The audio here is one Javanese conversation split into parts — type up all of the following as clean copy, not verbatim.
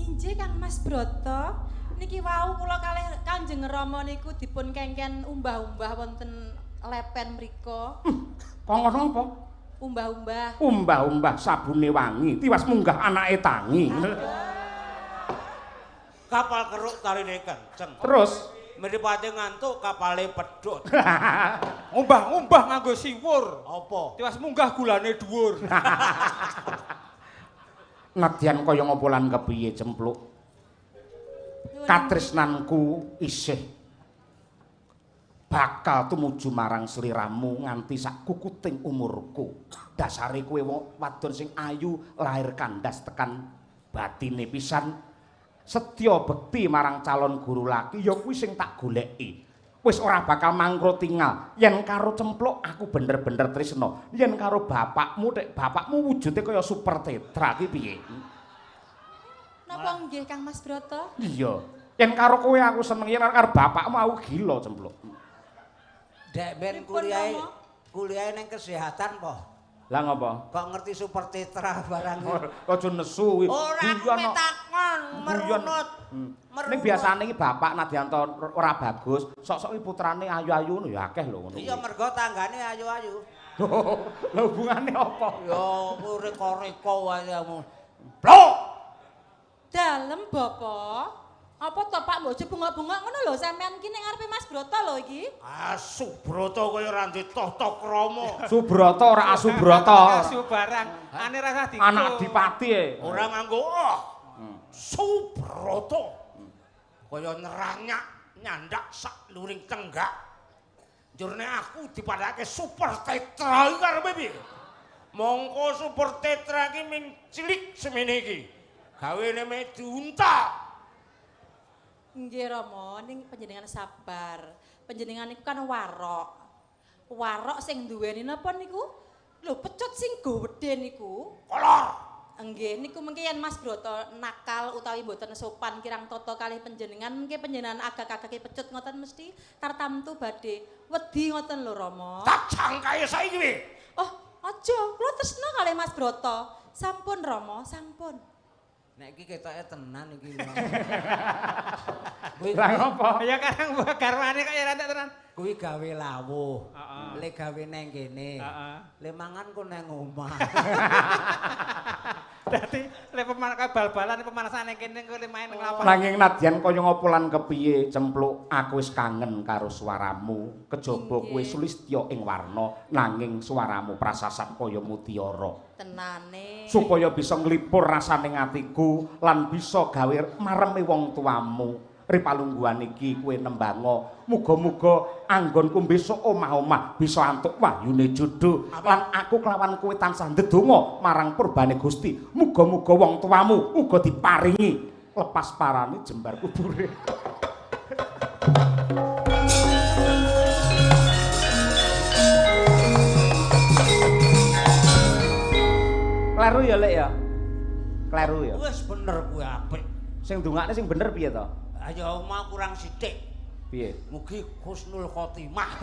Injih Kang Mas Broto, niki wau kula kalih Kanjeng Rama niku dipun kengken umbah-umbah wonten lepen mriku. Kok ngono apa? Umbah-umbah. Umbah-umbah sabune wangi, tiwas munggah anake tangi. Kapal keruk tarine kenceng. Terus mripate ngantuk kapale pedhot. Ngumbah-ngumbah nganggo siwur. Apa? Tiwas munggah gulane dhuwur. Nadyan kaya ngopo lan kepiye Cempluk? Katresnanku isih bakal tumuju marang sliramu nganti sak kukuting umurku. Dasare kowe wong wadon sing ayu lahir kandas tekan batine pisan. Setya bekti marang calon guru laki ya kuwi sing tak goleki. Wis ora bakal mangro tingal. Yen karo Cempluk aku bener-bener tresna. Yen karo bapakmu tek bapakmu wujude kaya super tetra ki piye? Napa nggih Kang Mas Broto? Iya. Yen karo kowe aku seneng, yen karo bapakmu aku gila Cempluk. Dek ben kuliahe ning kesehatan po. Lah ngopo? Kok ngerti super tetra barang kuwi? Aja nesu kuwi. Ora aku takon, merunut. Ning biasane iki bapak nadyan ora bagus, sok-sok iki putrane ayu-ayu ngono ya akeh lho ngono. Iya mergo tanggane ayu-ayu. Lha hubungane apa? Ya kuwi reka-reka wae kamu. Blok. Dalem Bapak. Apa to Pak mbok aja bengok-bengok ngono lho sampean ki ning ngarepe Mas Broto lho iki. Asu Broto kaya ora ndek tahta krama. Subroto ora asu Broto. Asu barang. Ane rasa dikto. Anak dipati e. Ora nganggo oh. Subroto. Kaya neranyak nyandak sak luring tenggak. Njur nek aku dipadhake super tetra iki karepe piye? Mongko super tetra iki ming cilik semene iki. Gawene meh diuntal. Nggih Rama, ning panjenengan sabar. Panjenengan niku kan warok. Warok sing duweni napa niku? Lho pecut sing gedhe niku. Kolor. Nggih, niku mengke yen Mas Broto nakal utawi mboten sopan kirang tata kalih panjenengan, mengke panjenengan agak-agake pecut ngoten mesti tartamtu badhe wedi ngoten lho Rama. Tak jangkae saiki piye? Oh, aja, kula tresna kalih Mas Broto. Sampun Rama, sampun. Nek iki ketoke tenan iki. Lah ngopo? Ya karang garwane kok ya ra tenan. Kuwi gawe lawuh. Heeh. Le gawe neng kene. Heeh. Le mangan ku neng omah. Dadi le bal-balan pemanasan neng kene engko le main nang lapangan. Nanging nadyan kaya ngopo lan kepiye Cempluk, aku wis kangen karo suaramu. Kejaba kowe sulistya ing warna, nanging suaramu prasasat kaya mutiara. Tenane. Supaya bisa nglipur rasane atiku lan bisa gawe mareme wong tuamu. Ripalungguhan iki kowe nembango, muga-muga anggonku besok omah-omah bisa antuk wahyune jodho lan aku kelawan kowe tansah ndedonga marang purbane Gusti. Muga-muga wong tuamu uga diparingi lepas parane jembar kubure. Kleru ya Lek ya? Kleru ya? Wis bener kuwi apik. Sing ndongakne sing bener piye to? Ayo mau kurang sithik. Piye? Mugi husnul khotimah.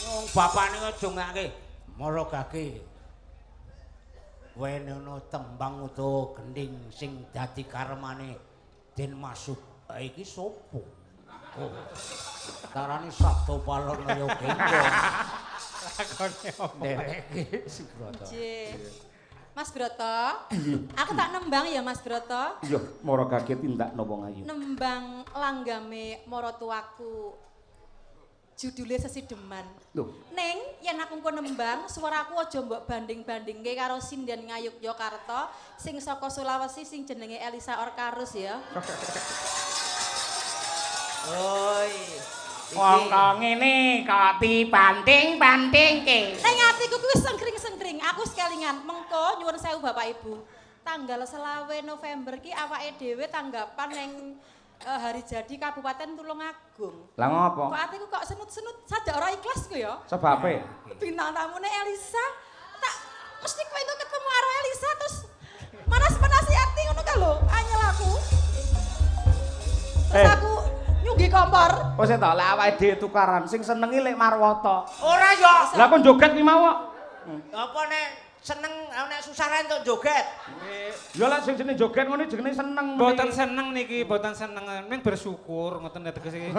Wong bapakne aja ngake maragake. Wenono tembang utawa gending sing dadi karmane Den Masuk. Iki sapa? Oh. Tarane Sabda Palon kaya gendong. Lakone opo? Ndereke Subroto. Nggih. Mas Broto, aku tak nembang ya Mas Broto. Iya, maragake tindakno wong ayu. Nembang langgame maratuwaku. Judule Sesideman. Lho. Ning yen aku engko nembang, suaraku aja mbok banding-bandingke karo sinden Ngayogyakarta sing saka Sulawesi sing jenenge Elisa Orkarus ya. Oi. Wong kok ngene kok dibanding-bandingke. Ning atiku kuwi sengkring-sengkring, aku sekelingan. Mengko nyuwun sewu Bapak Ibu. Tanggal 25 November ki awake dhewe tanggapan ning hari jadi Kabupaten Tulungagung. Lah ngopo? Kok atiku kok senut-senut sajak ora ikhlas ku ya. Sebabe? Bintang tamune Elisa. Tak mesti kowe engko ketemu karo Elisa terus manas-manasi ati ngono ka lho, anyel aku. Terus aku nyunggi kompor. Wis ta, lek awake dhewe tukaran sing senengi lek Marwata. Ora yo. Lah kok joget ki mau kok. Apa nek Seneng nek susah ra entuk joget. Ya lek sing jenenge joget ngene jenenge seneng. Mboten seneng niki, mboten seneng. Ning bersyukur ngoten tegese iki.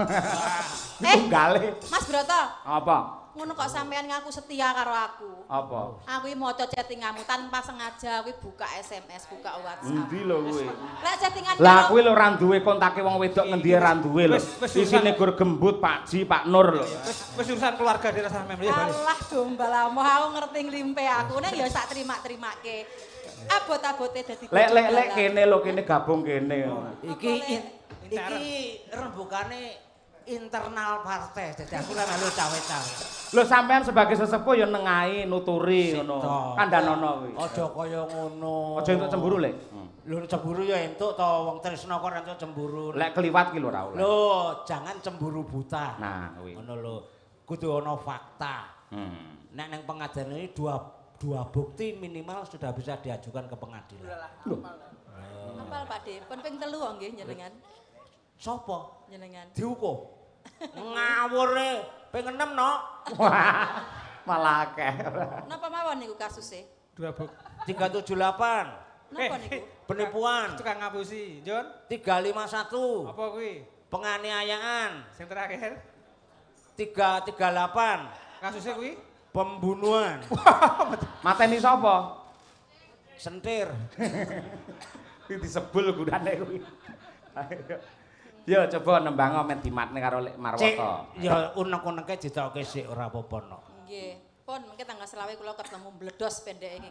Tunggale. Mas Broto. Apa? Ngono kok sampean ngaku setia karo aku. Apa? Aku iki maca chattinganmu tanpa sengaja aku buka SMS, buka WhatsApp. Endi lho kuwi? Lek chattingan Lah kuwi lho ora duwe kontake wong wedok ngendi ora duwe lho. Isine gur gembut Pak Ji, Pak Nur lho. Wis urusan keluarga dirasa sampean ya. Alah gombal amoh aku ngerti nglimpe aku ning ya sak terima-terimake. Abot-abote dadi Lek kene lho kene gabung kene. Iki iki rembugane internal partai, jadi aku ora melu cawe-cawe. Lho sampean sebagai sesepuh ya nengahi nuturi ngono. Kandhanono kuwi. Aja kaya ngono. Aja entuk cemburu lek. Lho cemburu ya entuk to wong tresna kok entuk cemburu. Lek kliwat ki lho ora oleh. Lho, jangan cemburu buta. Nah, kuwi. Ngono lho. Kudu ana fakta. Nek nang pengadilan ini dua bukti minimal sudah bisa diajukan ke pengadilan. Lho. Apal Pak De, pun ping 3 kok nggih jenengan. Sopo? Jenengan. Diukur. Ngawure ping 6 no. Wah, malah akeh. Napa mawon niku kasuse? 2 buk. 378. Napa niku? Penipuan. Tukang ngapusi, Jon. 351. Apa kuwi? Penganiayaan. Sing terakhir 338. Kasusnya kuwi? Pembunuhan. Mateni sapa? Sentir. Iki disebul gunane kuwi. Ya coba nembang men dimatne karo Lek Marwoto. Ya unek-uneke ditokke sik ora apa-apa no. Nggih. Pun mengke tanggal 25 kula ketemu bledos pendeke iki.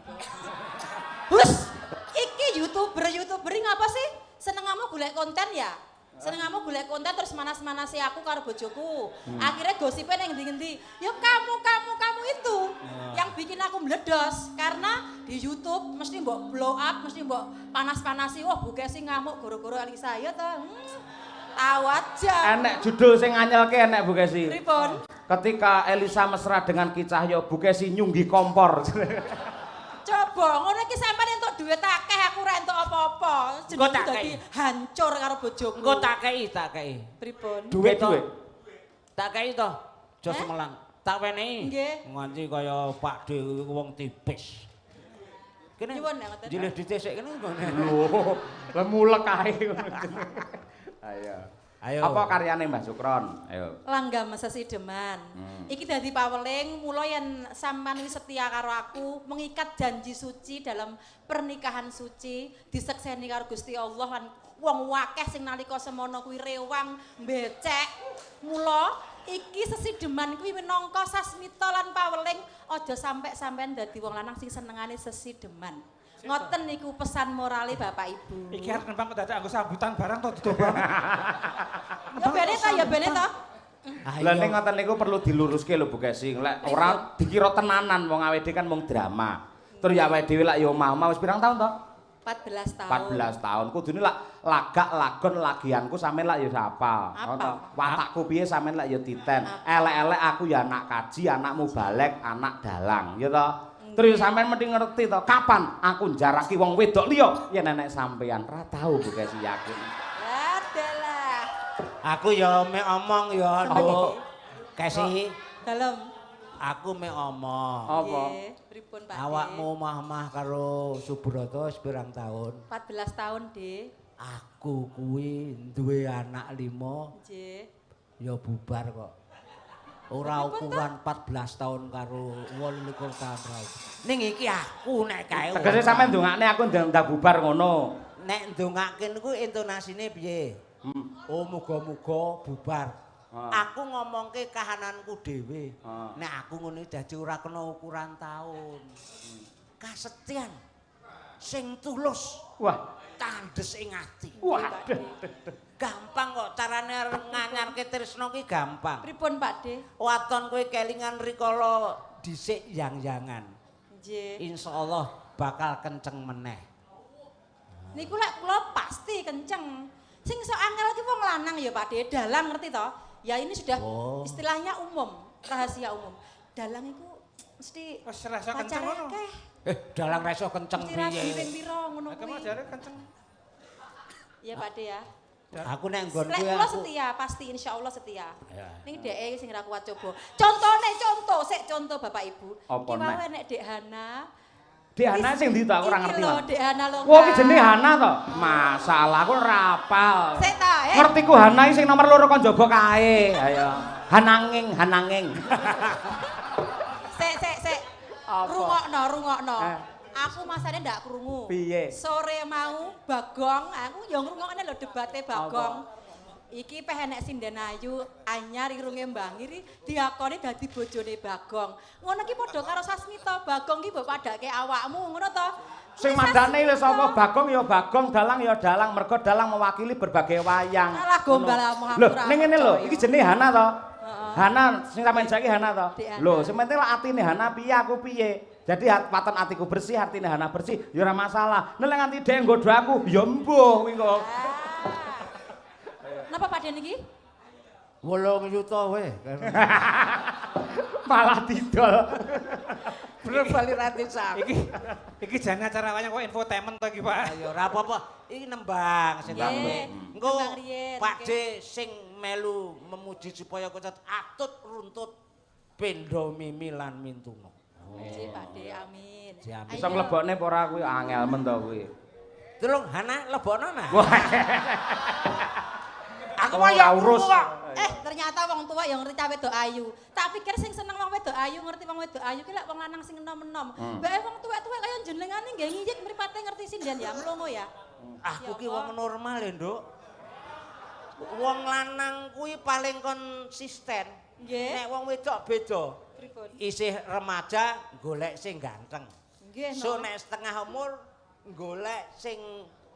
Hus, iki YouTuber-YouTuber ngapa sih? Senengamu golek konten ya? Senengamu golek konten terus manas-manasi aku karo bojoku. Akhirnya gosipnya nang ngendi-ngendi. Ya kamu itu yang bikin aku meledos karena di YouTube mesti mbok blow up, mesti mbok panas-panasi. Wah, Bu Kesi ngamuk goro-goro Elisa ya ta. Tahu aja. Enek judul sing nganyelke enek Bu Kesi. Pripun? Ketika Elisa mesra dengan Ki Cahyo, Bu Kesi nyunggi kompor. Coba ngono iki sampean entuk duit akeh aku ora entuk apa-apa. Jenengku dadi hancur karo bojoku. Engko tak kei, tak kei. Pripun? Duit to. Tak kei to. Aja semelang. Tak wenehi. Nganti kaya Pak D wong tipis. Kene. Nyuwun nek ngoten. Jilih dhisik kene nggone. Lho, lah mulek ae ngono. Ayo. Ayo. Apa karyane Mbah Sukron? Ayo. Langgam sesideman. Iki dadi paweling mula yen sampean wis setia karo aku, mengikat janji suci dalam pernikahan suci, disekseni karo Gusti Allah lan wong akeh sing nalika semono kuwi rewang mbecek. Mula iki sesideman kuwi minangka sasmita lan paweling aja sampe sampean dadi wong lanang sing senengane sesideman. Ngoten niku pesan morale Bapak Ibu. Iki arep nembang kok dadak anggo sambutan barang to dicoba. Ya bene ta, ya bene ta. Lah ning ngoten niku perlu diluruske lho Bu Kesi. Lek ora dikira tenanan wong awake dhewe kan mung drama. Terus ya awake dhewe lak ya omah-omah wis pirang tahun to? 14 tahun. 14 tahun. Kudune lak lagak lagon lagianku sampean lak ya hafal. Watakku piye sampean lak ya titen. Elek-elek aku ya anak kaji, anakmu balek, anak dalang, ya to. Terus sampean mesti ngerti to, kapan aku njaraki wong wedok liya yen nenek sampean ra tau Bu Kesi yakin. Adalah. Aku ya mek omong ya, Nduk. Kesi. Dalem. Aku mek omong. Apa? Pripun Pak? Awakmu omah-omah karo Subroto wis pirang tahun? 14 tahun, Dik. Aku kuwi duwe anak 5. Nggih. Ya bubar kok. Ora ukuran 14 tahun karo 28 tahun ra. Ning iki aku nek kae. Tegese sampean ndongakne aku ndang bubar ngono. Nek ndongake niku intonasine piye? Oh muga-muga bubar. Aku ngomongke kahananku dhewe. Nek aku ngono dadi ora kena ukuran taun. Kasetyan sing tulus. Wah, tandes ing ati. Waduh. Gampang kok carane nganyarke tresna ki gampang. Pripun Pak De? Waton kowe kelingan rikala dhisik yang-yangan. Nggih. Insyaallah bakal kenceng meneh. Niku lek kula pasti kenceng. Sing sok angel ki wong lanang ya Pak De, dalang ngerti to? Ya ini sudah istilahnya umum, rahasia umum. Dalang iku mesti wis ra iso kenceng ngono. Dalang ra iso kenceng piye? Mesti rabi ping pira ngono kuwi. Jare kenceng. Iya Pak De ya. Aku nek nggonku aku kula setia, pasti insyaallah setia. Ning dheke sing ra kuat coba. Contone contoh, sik contoh Bapak Ibu. Ki wae nek Dek Hana. Dek Hana sing ndi to aku ora ngerti. Iki lho Dek Hana lho. Wah, iki jenenge Hana to? Masalah aku ora apal. Sik ta, eh. Ngertiku Hana iki sing nomor 2 kon njaba kae. Ayo. Hananging, hananging. Sik, sik, sik. Rungokno, rungokno. Aku masane ndak krungu. Piye? Sore mau Bagong, aku ya ngrungokne lho debate Bagong. Iki peh enek sinden ayu anyar irunge mbangir diakoni dadi bojone Bagong. Ngono ki padha karo Sasmita, Bagong ki mbok padhake awakmu ngono to. Sing madane lho sapa Bagong ya Bagong, dalang ya dalang, mergo dalang mewakili berbagai wayang. Alah gombal aku Lho, ning ngene lho, iki jenenge Hana to. Hana sing sampeyan saiki Hana to. Lho, sing penting lak atine Hana piye aku piye. Jadi waton atiku bersih, atine Hana bersih, ya ora masalah. Nek nganti dhek nggodho aku, ya mbuh kuwi kok. Napa Pak Den iki? 8 yuta weh. Malah didol. Belum bali ranti sak. Iki jane acara wayang kok infotainment to iki, Pak. Ayo ora apa-apa. Iki nembang sing tambah. Engko Pak D sing melu memuji supaya kocot atut runtut pendo mimi lan mintuna. Muji Pak D, amin. Bisa mlebokne apa ora kuwi angel men to kuwi. Tulung Hana lebokno nah. Aku mah ya urus. Ternyata wong tua yang ngerti cah wedok ayu. Tak pikir sing seneng wong wedok ayu, ngerti wong wedok ayu ki lek wong lanang sing enom-enom. Mbake wong tuwek-tuwek kaya jenengane nggih ngiyik mripate ngerti sinden ya mlongo ya. Aku ki wong normal lho, Nduk. Wong lanang kuwi paling konsisten. Nek wong wedok beda. Isih remaja golek sing ganteng. Nggih. So nek setengah umur golek sing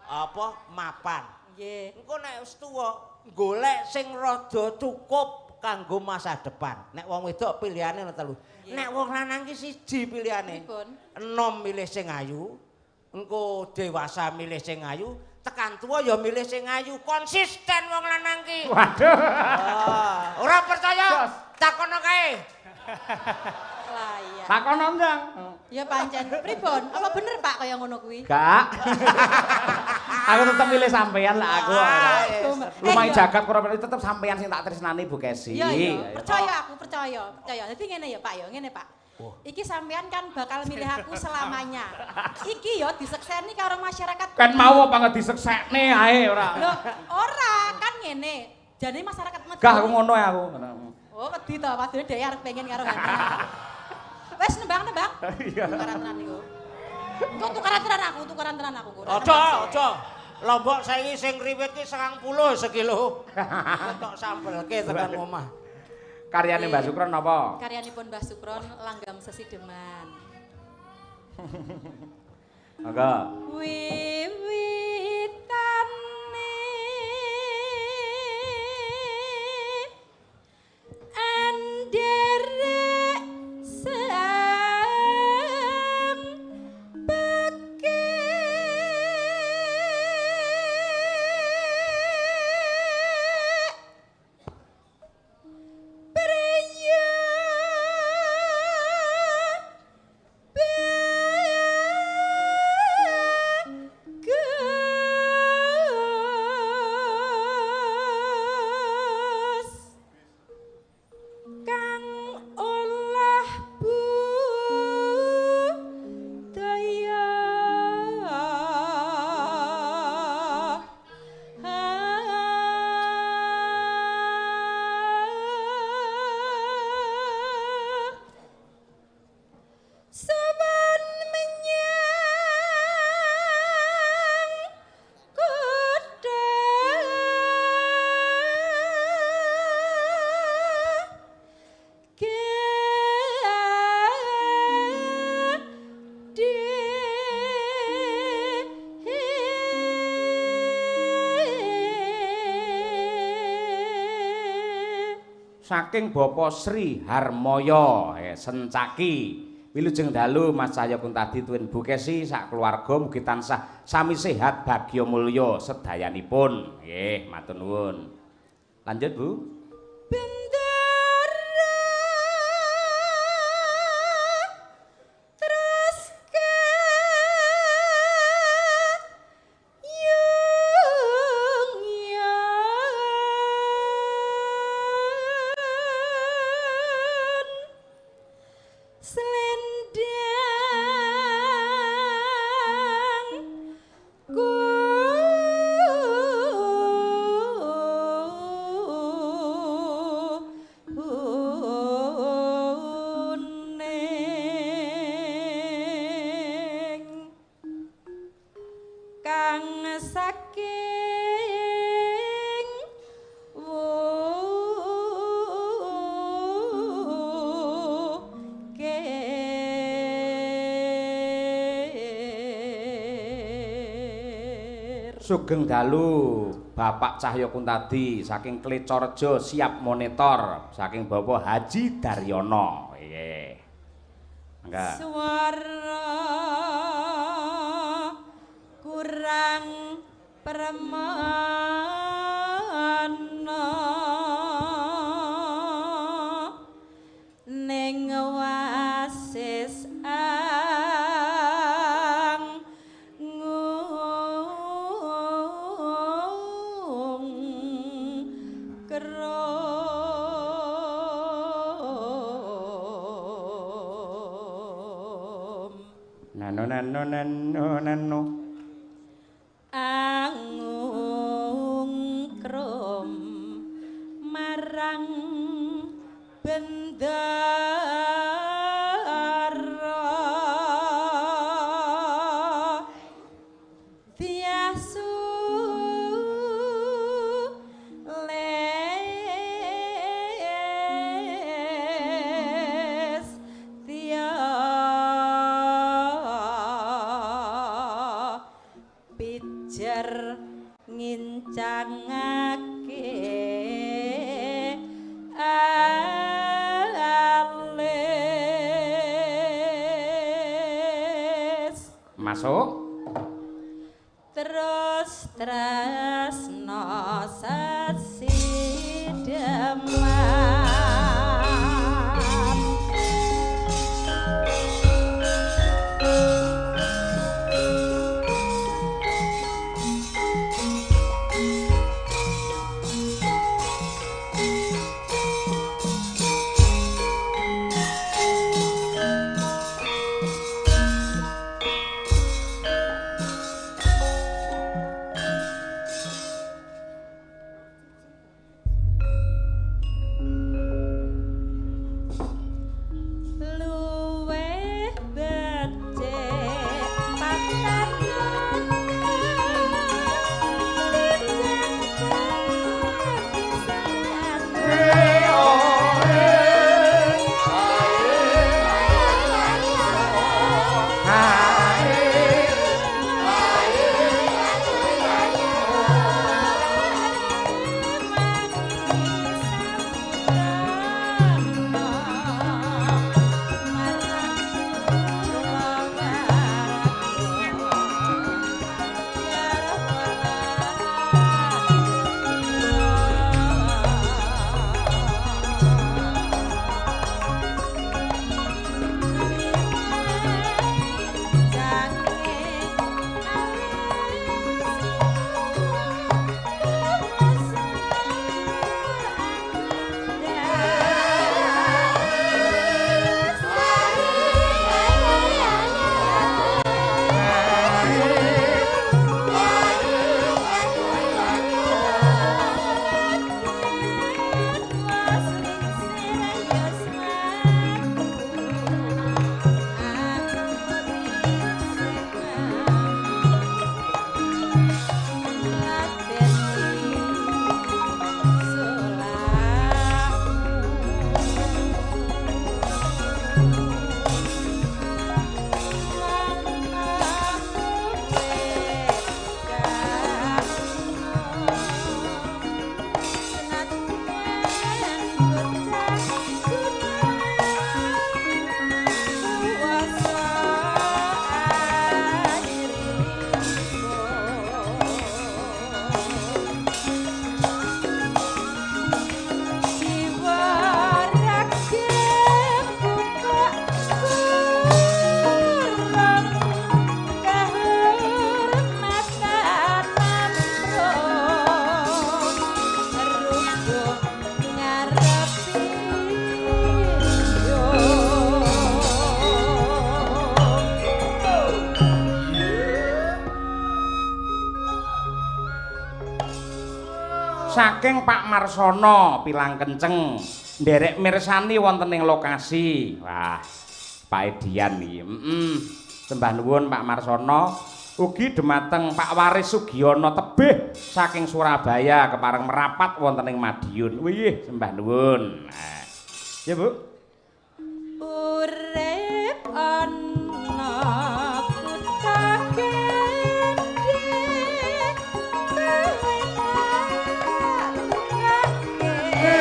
apa mapan. Nggih. Engko nek wis tuwa golek sing rada cukup kanggo masa depan. Nek wong wedok pilihane ana telu. Nek wong lanang ki siji pilihane. Enom milih sing ayu, engko dewasa milih sing ayu, tekan tuwa ya milih sing ayu. Konsisten wong lanang ki. Waduh. Ora percaya? Takono kae. Lah iya. Takono ndang. Ya pancen. Pripun? Apa bener Pak kaya ngono kuwi? Gak. Aku tetep milih sampean lah aku. Lumayan jagat ora tetep sampean sing tak tresnani Bu Kesi. Iya, iya. Percaya aku, percaya, percaya. Dadi ngene ya Pak ya, ngene Pak. Iki sampean kan bakal milih aku selamanya. Iki ya disekseni karo masyarakat. Kan mau apa nggak diseksekne ae ora. Loh, ora kan ngene. Jane masyarakat Madiun. Gah aku ngono ya aku. Oh, wedi to, padune dhek arep pengen karo Hana. Wes nembang-nembang. Iya. Tukaran tenan iku. Engko tukaran tenan aku, tukaran tenan aku. Aja, aja. Lombok saiki sing riwit ki 90 sekilo. Ketok sambelke tekan omah. Karyane Mbah Sukron napa? Karyanipun Mbah Sukron Langgam Sesideman. Monggo. Wiwitane anderek sang pekik priya bagus kang olah budaya Sowan menyang kutha Gedhe. Saking Bapak Sri Harmoyo Sencaki. Wilujeng dalu Mas Cahya Kuntadi tuwin Bu Kesi sak keluarga mugi tansah sami sehat bagya mulya sedayanipun. Nggih, matur nuwun. Lanjut, Bu. Bendera terus ke yung yon selendang kang saking wukir. Sugeng dalu Bapak Cahya Kuntadi saking Klecorejo siap monitor saking Bapak Haji Daryono. Nggih. Mangga. Suara kurang permana ning wasis Nano nano nano nano angungkrum marang bendara tiasu les tia pijer ngincangake alis. Masuk. Terus tresno sasideman. Luweh becik patatan timbang pisan. Saking Pak Marsono Pilang Kenceng nderek mirsani wonten ing lokasi. Wah, Pak Edian iki. Sembah nuwun Pak Marsono. Ugi dumateng Pak Waris Sugiono tebih saking Surabaya kepareng merapat wonten ing Madiun. Wih, sembah nuwun. Nah. Ya, Bu. Urip ana kutha gedhe kowe tak lungake.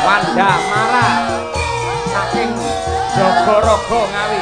Wanda Mara saking Jogorogo Ngawi.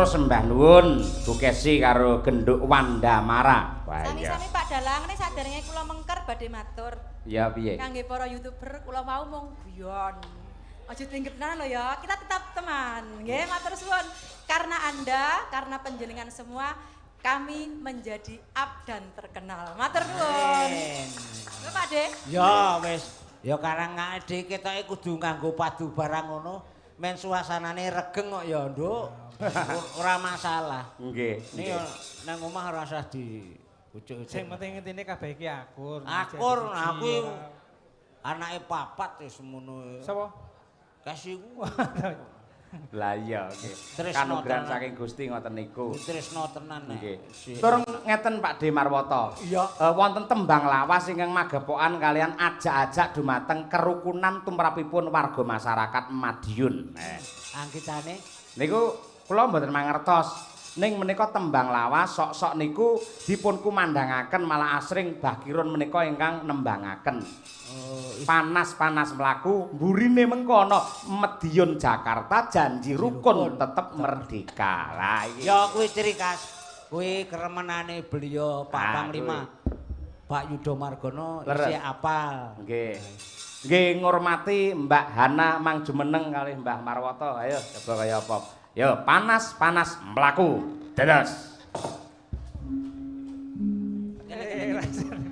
Sembah nuwun Bu Kesi karo Genduk Wanda Mara. Sami-sami Pak Dalang, nek saderenge kula mengker badhe matur. Ya piye? Kangge para YouTuber kula mau mung guyon. Aja tinggetnan lho ya, kita tetap teman. Nggih, matur suwun. Karena Anda, karena panjenengan semua, kami menjadi up dan terkenal. Matur nuwun. Lho Pak De. Ya wis, ya karang ngake ketoke kudu nganggo padu barang ngono, men suasanane regeng kok ya, Nduk. Ora masalah. Nggih. Nek nang omah ora usah diucuk-ucuk. Sing penting intine kabeh iki akur. Akur, aku anake papat wis semono. Sapa? Kesi ku. Lah iya nggih. Kanugrahan saking Gusti ngoten niku. Tresno tenan nek. Nggih. Tur ngeten Pak De Marwoto. Iya. Wonten tembang lawas ingkang magepokan kalian ajak-ajak dumateng kerukunan tumrapipun warga masyarakat Madiun. Angkitane niku kula mboten mangertos. Ning menika tembang lawas sok-sok niku dipun kumandangaken malah asring Mbah Kirun menika ingkang nembangaken. Panas-panas mlaku mburine mengkono Medion Jakarta janji rukun tetep merdeka. Lah iki ya kuwi ciri khas. Kuwi keremenane beliau Pak Panglima. Pak Yudo Margono isih apal. Nggih. Nggih ngurmati Mbak Hana mang jumeneng kalih Mbah Marwoto. Ayo coba kaya apa. Yo panas-panas mlaku. Dados.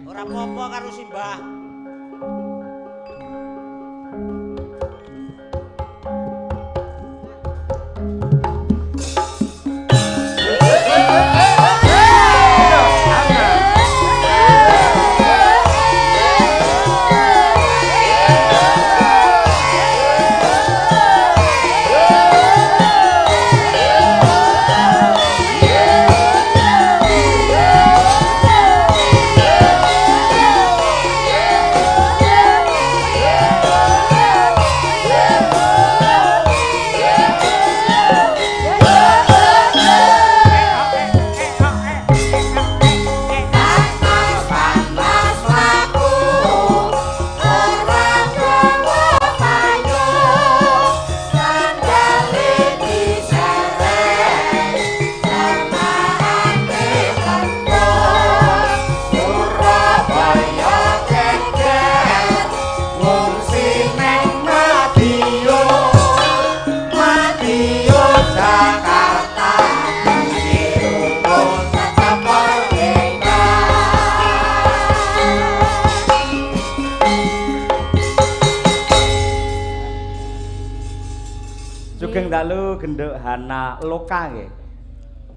Ora apa-apa karo simbah. Sugeng dalu Genduk Hana Loka nggih.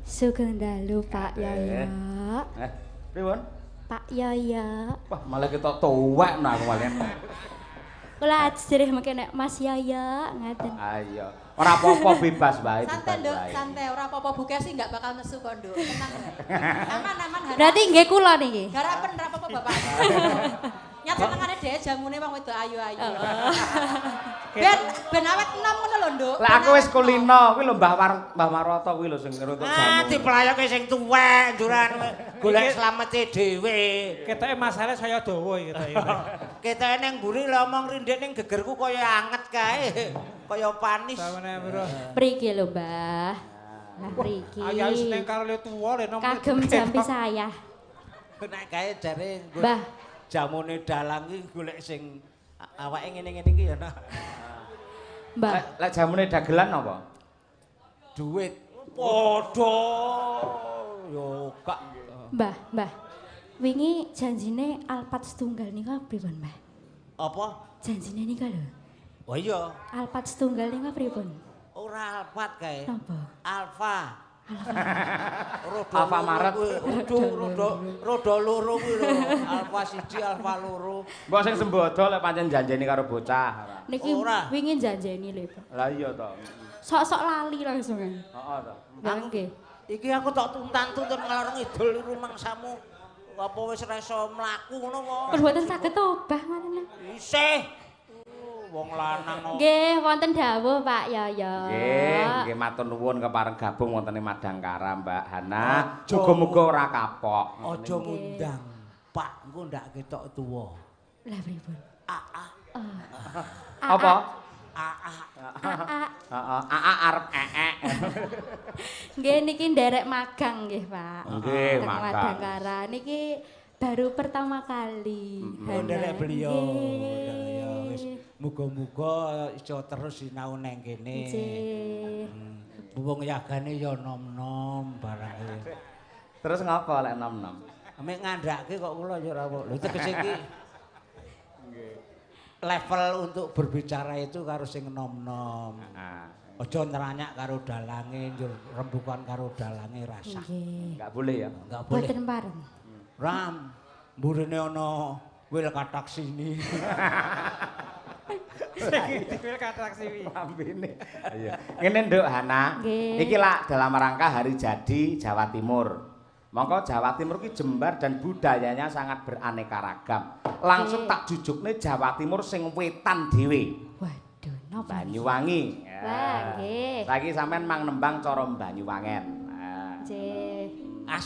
Sugeng dalu Pak Yoyo. Pripun? Pak Yoyo. Wah, malah ketok tuwek no aku malah. Kula ajrih mengke nek Mas Yoyo ngaten. Ayo. Ora apa-apa bebas wae. Santai, Nduk, santai. Ora apa-apa Bu Kesi enggak bakal nesu kok, Nduk. Tenang. Aman-aman. Berarti nggih kula niki. Garapen ora apa-apa Bapak. Nyat senengane dhewe jamune wong wedok ayu-ayu. Ben awet enom ngono lho, Nduk. Lah aku wis kulino, kuwi lho Mbah Marwoto kuwi lho sing ngeruntuk jamu. Ah, diplayoke sing tuwek njuran golek slamete dhewe. Ketoke masale saya dawa iki ketoke. Ketoke ning mburi lho omong rindhik ning gegerku kaya anget kae. Kaya panis. Mriki lho, Mbah. Lah mriki. Ayo wis ning karo le tuwa le nom. Kagem jampi saya. Nek kae jare Mbah jamune dalang iki golek sing awake ngene-ngene iki ya nak. Mbah, lek jamune dagelan apa? Duit. Padha. Yo gak. Mbah, Mbah. Wingi janjine Alphard setunggal nika pripun, Mbah? Apa? Janjine nika lho. Oh iya. Alphard setunggal nika pripun? Ora Alphard kae. Napa? Alfa. Alfa Maret. Rodo loro kuwi lho. Alfa 1, Alfa 2. Mbok sing sembodo lek pancen janjeni karo bocah. Niki wingi janjeni lho, Pak. Lah iya to. Sok-sok lali langsung. Heeh to. Nggih. Iki aku tok tuntan-tuntun ngalor ngidul rumangsamu. Apa wis ora iso mlaku ngono apa? Mboten saged obah ngoten. Isih. Wong lanang kok. Nggih, wonten dawuh Pak Yoyo. Nggih, nggih matur nuwun kepareng gabung wonten ing Madangkara Mbak Hana. Muga-muga ora kapok. Aja ngundang Pak, engko ndak ketok tuwa. Lah pripun? AA. Apa? AA. Heeh, AA arep ee. Nggih niki nderek magang nggih, Pak. Nggih, magang. Madangkara niki baru pertama kali. Nderek beliau. Ya wis. Muga-muga iso terus sinau nang kene. Nggih. Wong yagane ya nom-nom barang kuwi. Terus ngapa lek nom-nom? Mek ngandhake kok kula ya ora apa. Lho tegese iki level untuk berbicara itu karo sing nom-nom. Aja neranyak karo dalange, njur rembukan karo dalange rasa. Enggak boleh ya? Enggak boleh. Mboten pareng. Ram, mburine ana wil katak sini. Wil katak sini. Lambene. Iya. Ngene Nduk Hana, iki lak dalam rangka hari jadi Jawa Timur. Mongko Jawa Timur ki jembar dan budayanya sangat beraneka ragam. Langsung tak jujukne Jawa Timur sing wetan dhewe. Waduh, napa? Banyuwangi. Wah, nggih. Saiki sampean mang nembang cara Banyuwangen. Nggih.